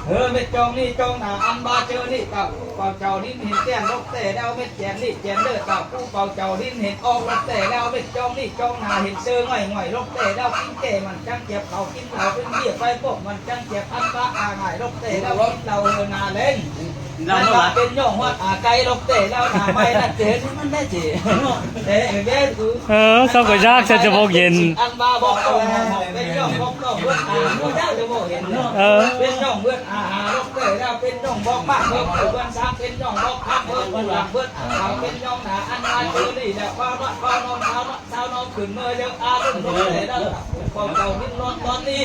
ເອີ ເມັດຈອງນີ້ຈອງໜ້າ ອັນວ່າເຈີນີ້ ກະຜູ້ເປົ່າເຈົ້ານີ້ເຫັນແຈ້ງ ລົກແຕ່ແລ້ວ ເມັດແຈນນີ້ແຈນເດີ ກະຜູ້ເປົ່າເຈົ້ານີ້ເຫັນອອກ ລົກແຕ່ແລ້ວ ເມັດຈອງນີ້ຈອງໜ້າ ເຫັນເຊີງ່ອຍໆ ລົກແຕ່ແລ້ວ ກິນແກ້ມັນຈັ່ງເຈັບ ເຂົາກິນເຫຼົ້າເປັນເບຍ ໄປບອກມັນຈັ່ງເຈັບ ອັນວ່າອາງ່າຍ ລົກແຕ່ແລ້ວ ກິນເຫຼົ້າເຫີໜ້າແລງ ເຫຼົ້າເນາະ ເປັນຍ້ອນຮອດອາໄກ່ ລົກແຕ່ແລ້ວ ໜ້າໄມ້ນັ້ນ ເຫັນມັນໄດ້ຈິ ເອີ ເຂົາກໍຢາກໃສ່ຈະບອກເຢັນ ອັນວ່າບອກເປັນຍ້ອນບອກເນາະ ເບິດອາ ເອີ ເປັນຍ້ອນເບິດອາຫາ ລົກແຕ່ແລ້ວ ເປັນຍ້ອນບອກມາກ ເພິ່ນເພິ່ນສາ ເປັນຍ້ອນບອກຄຳ ເພິ່ນຜູ້ຫຼັງ ເບິດອາ ເຂົາເປັນຍ້ອນໜ້າ ອັນວ່າເຈີນີ້ແຫຼະ ວ່ານອດ ວ່ານອນ ຊາວນອດ ຊາວນອກ ຂຶ້ນເມືອເລີງອາລົມ ລົກແຕ່ແລ້ວ ຂອງເຈົ້າ ວິນລອນຕອນນີ້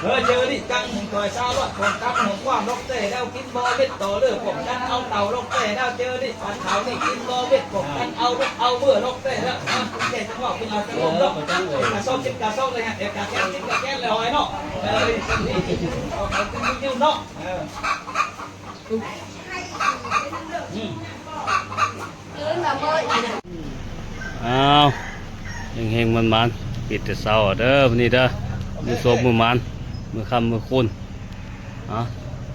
ເອີ ເຈີນີ້ ຈັງ ໜຶ່ງ ຕອຍ ຊາວ ລອດ ຂອງກັນ ຂອງຄວາມ ລົກແຕ່ແລ້ວ ກິນບໍ່ເມັດ ຕໍ່ເລີກ ຂອງກັນ ເອົາເຕົາ ລົກແຕ່ແລ້ວ ເຈີນີ້ ປັນເຂົານີ້ ກິນບໍ່ເມັດ ຂອງກັນ ເອົາລົກ ເອົາເມືອ ລົກແຕ່ແລ້ວ ມາ ແກ່ຈັງຫວະ ເປັນເອົາຈັງລົມ ເນາະ ເປັນກາຊອກ ເປັນກາຊອກ ເລີຍ ເອັດກາແກນ ກິນກາແກນ ແລ້ວ ເນາະ ເອີ ນີ້ ເອົາ ເອົາ ກິນຢູ່ ເນາະ ເອີ ອືມ. ອ້າວ ເຮັງໆ ໝານໆ ປິດແຕ່ເຊົ້າເດີ້ ມື້ນີ້ເດີ້ ມື້ໂຊບມື້ໝານ ມື້ຄ່ຳມື້ຄູນ ເອົາ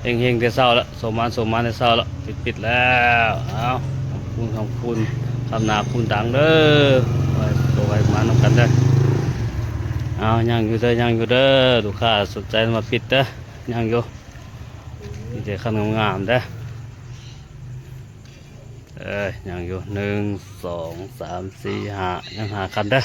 ເຮັງໆ ແຕ່ເຊົ້າລະ ໂຊກໝານ ໂຊກໝານແຕ່ເຊົ້າລະ ປິດໆ ແລ້ວ ເອົາ ຄຳຄູນ ຄຳຄູນ ຄຳໜ້າຄູນດັງເດີ້ ຂໍໃຫ້ໂຊກໃຫ້ໝານນຳກັນເດີ້ ເອົາ ຍັງຢູ່ເດີ້ ຍັງຢູ່ເດີ້ ລູກຄ້າສົນໃຈມາປິດເດີ້ ຍັງຢູ່ ມີແຕ່ຄັນງາມໆ ເດີ້. ເອີ ຍັງຢູ່ ໜຶ່ງ ສອງ ສາມ ສີ່ ຫ້າ ຍັງຫ້າຄັນເດີ້